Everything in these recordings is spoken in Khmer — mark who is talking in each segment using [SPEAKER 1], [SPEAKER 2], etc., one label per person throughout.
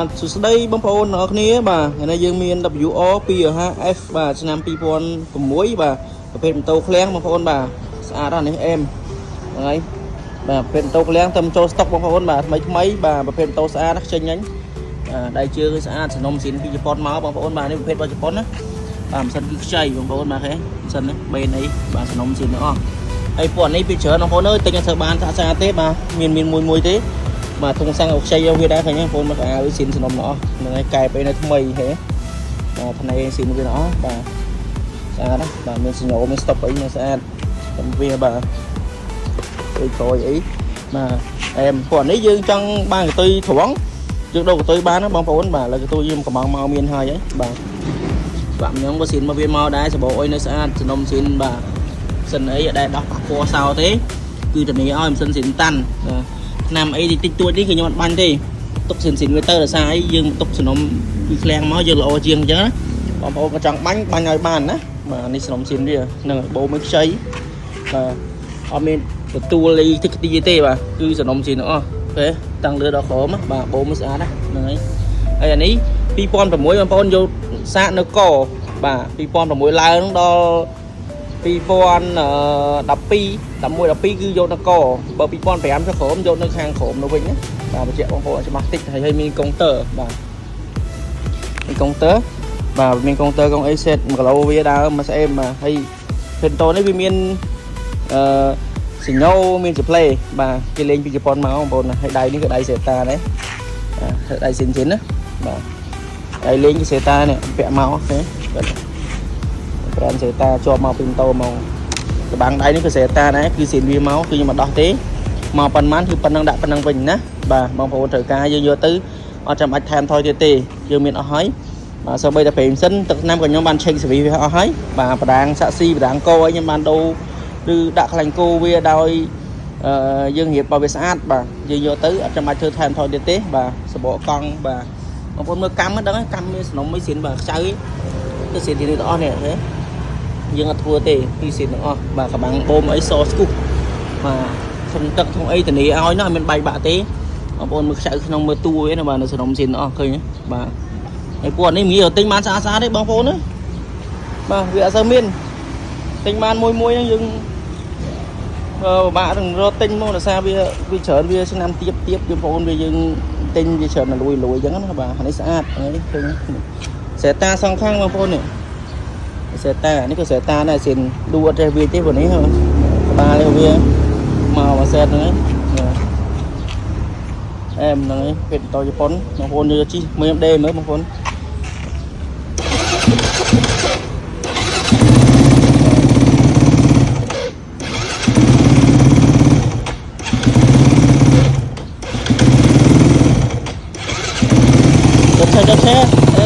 [SPEAKER 1] សួស្តីបងប្អូនទាំងអស់គ្នាបាទថ្ងៃនេះយើងមាន WR 250F បាទឆ្នាំ2006បាទប្រភេទម៉ូតូឃ្លាំងបងប្អូនបាទស្អាតណាស់នេះអេមហ្នឹងហើយបាទប្រភេទម៉ូតូឃ្លាំងតែចូលស្តុកបងប្អូនបាទថ្មីថ្មីបាទប្រភេទម៉ូតូស្អាតណាស់ខ្ចេញហ្នឹងបាទដៃជើងស្អាតសំណុំស៊ីនពីជប៉ុនមកបងប្អូនបាទនេះប្រភេទរបស់ជប៉ុនណាបាទម៉ាស៊ីនគឺខ្ចីបងប្អូនបាទហេម៉ាស៊ីននេះបេនអីបាទសំណុំស៊ីនទាំងអស់ហើយពួកនេះពីច្រើនបងប្អូនអើយទិញអត់សូវបានស្អាតស្អាតទេបាទមានមានមួយមួយទេ បាទធុងសាំងអុកខ្ចីយកវាដែរឃើញទេបងប្អូនមកអាវស៊ីនសំណុំទាំងអស់ហ្នឹងហើយកែបអីនៅថ្មីហេបាទភ្នែកស៊ីនវាទាំងអស់បាទស្អាតណាស់បាទមានសញ្ញោមានស្តុបអីមានស្អាតតែវាបាទអីក្រោយអីបាទអែមពួកនេះយើងចង់បានកតុយត្រង់យើងដូរកតុយបានណាបងប្អូនបាទឥឡូវកតុយយើងកំងមកមានហើយហីបាទបាក់ញ៉ងបើស៊ីនមកវាមកដែរសបោអុយនៅស្អាតសំណុំស៊ីនបាទសិនអីអត់ដែលដោះប៉ះពណ៌សោទេគឺធានាឲ្យម៉ាស៊ីនស៊ីនតាន់បាទ ឆ្នាំអីតិចតួចនេះគឺខ្ញុំអត់បាញ់ទេទុកស៊ីនស៊ីនវាទៅដោយសារអីយើងទុកសំណុំពីឃ្លាំងមកយើងល្អជាងអញ្ចឹងណាបងប្អូនក៏ចង់បាញ់បាញ់ឲ្យបានណាបាទនេះសំណុំស៊ីនវានឹងបោមួយខ្ចីបាទអត់មានទទួលអីតិចទីទេបាទគឺសំណុំស៊ីនទាំងអស់ទេតាំងលើដល់ក្រោមបាទបោមួយស្អាតណាហ្នឹងហើយហើយអានេះ2006បងប្អូនយកសាកនៅកបាទ2006ឡើងដល់ 2012 11 12គឺយកនៅកបើ2005ចុះក្រោមយកនៅខាងក្រោមនៅវិញណាបាទបញ្ជាក់បងប្អូនឲ្យច្បាស់តិចហើយហើយមានកុងទ័របាទមានកុងទ័របាទមានកុងទ័រកុងអីសេត1គីឡូវាដើមមួយស្អេមបាទហើយភេនតូនេះវាមានអឺសញ្ញោមានសផ្លេបាទគេលេងពីជប៉ុនមកបងប្អូនណាហើយដៃនេះក៏ដៃសេតាដែរបាទដៃស៊ីនស៊ីនណាបាទដៃលេងគឺសេតានេះពាក់មកទេបាទប្រានសេតាជាប់មកពីម៉ូតូមក កបាំងដៃនេះគឺសេតាដែរគឺស៊ីនវាមកគឺខ្ញុំអត់ដោះទេមកប៉ុន្មានគឺប៉ុណ្ណឹងដាក់ប៉ុណ្ណឹងវិញណាបាទបងប្អូនត្រូវការយើងយកទៅអត់ចាំបាច់ថែមថយទៀតទេយើងមានអស់ហើយបាទសូម្បីតែប្រេងសិនទឹកថ្នាំក៏ខ្ញុំបានឆេកសវីវាអស់ហើយបាទបដាងសាក់ស៊ីបដាងគោអីខ្ញុំបានដូរឬដាក់ខ្លាញ់គោវាដោយអឺយើងរៀបឲ្យវាស្អាតបាទយើងយកទៅអត់ចាំបាច់ធ្វើថែមថយទៀតទេបាទសបកកង់បាទបងប្អូនមើលកម្មហ្នឹងដឹងហើយកម្មមានសំណុំមិនស៊ីនបាទខ្ចៅទៅស៊ីនទីនេះទាំងអស់នេះហ៎ យើងអត់ធ្វើទេពីស៊ីនទាំងអស់បាទកបាំងបូមអីសស្គុះបាទធំទឹកធំអីធានាឲ្យណាអត់មានបែកបាក់ទេបងប្អូនមើលខ្ចៅក្នុងមើលតួឯណាបាទនៅសំណុំស៊ីនទាំងអស់ឃើញទេបាទហើយពួកនេះងាយទិញបានស្អាតស្អាតទេបងប្អូនណាបាទវាអត់សូវមានទិញបានមួយមួយហ្នឹងយើងអឺពិបាកនឹងរកទិញមកដោយសារវាវាច្រើនវាឆ្នាំទៀបទៀបបងប្អូនវាយើងទិញវាច្រើនលួយលួយអញ្ចឹងណាបាទនេះស្អាតហ្នឹងឃើញសេតាសងខាងបងប្អូននេះ សេតានេះក៏សេតាដែរស៊ីនឌូអត់ចេះវាទេព្រោះនេះក្បាលនេះវាមកមួយសេតហ្នឹងអែមហ្នឹងឯងពេលតជប៉ុនបងប្អូនយកជីមើលដេមើលបងប្អូនចុចឆេចុចឆេអេ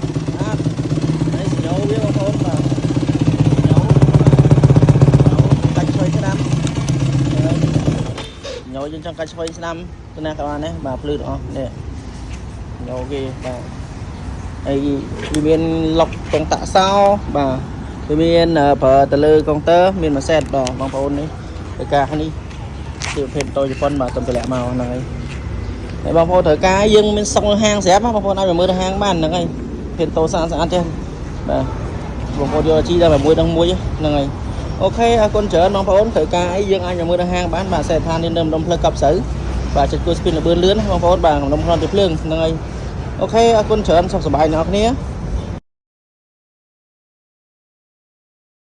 [SPEAKER 1] អានេះសញ្ញោវាបងប្អូនបាទសញ្ញោកាច់ឆ្វេងស្ដាំញោយើងចង់កាច់ឆ្វេងស្ដាំទៅណាក៏បានដែរបាទភ្លឺទាំងអស់នេះញោគេបាទហើយវាមានឡុកកុងតាក់សោបាទវាមានប្រើទៅលើកុងទ័រមានមួយសេតបាទបងប្អូននេះទៅការនេះជាប្រភេទម៉ូតូជប៉ុនបាទទំតម្លាក់មកហ្នឹងហើយហើយបងប្អូនត្រូវការយើងមានសុងនៅហាងស្រាប់បងប្អូនអាចមកមើលនៅហាងបានហ្នឹងហើយភេទតូស្អាតស្អាតទេបាទបងប្អូនយកជីដល់តែមួយដល់មួយហ្នឹងហើយអូខេអរគុណច្រើនបងប្អូនត្រូវការអីយើងអាចមកមើលនៅហាងបានបាទសេដ្ឋាននេះនៅម្ដុំផ្លូវកប់ស្រូវបាទចិត្តគួរស្ពីនលបឿនលឿនណាបងប្អូនបាទម្ដុំផ្លូវទៅភ្លើងហ្នឹងហើយអូខេអរគុណច្រើនសុខសប្បាយអ្នកនរគ្នា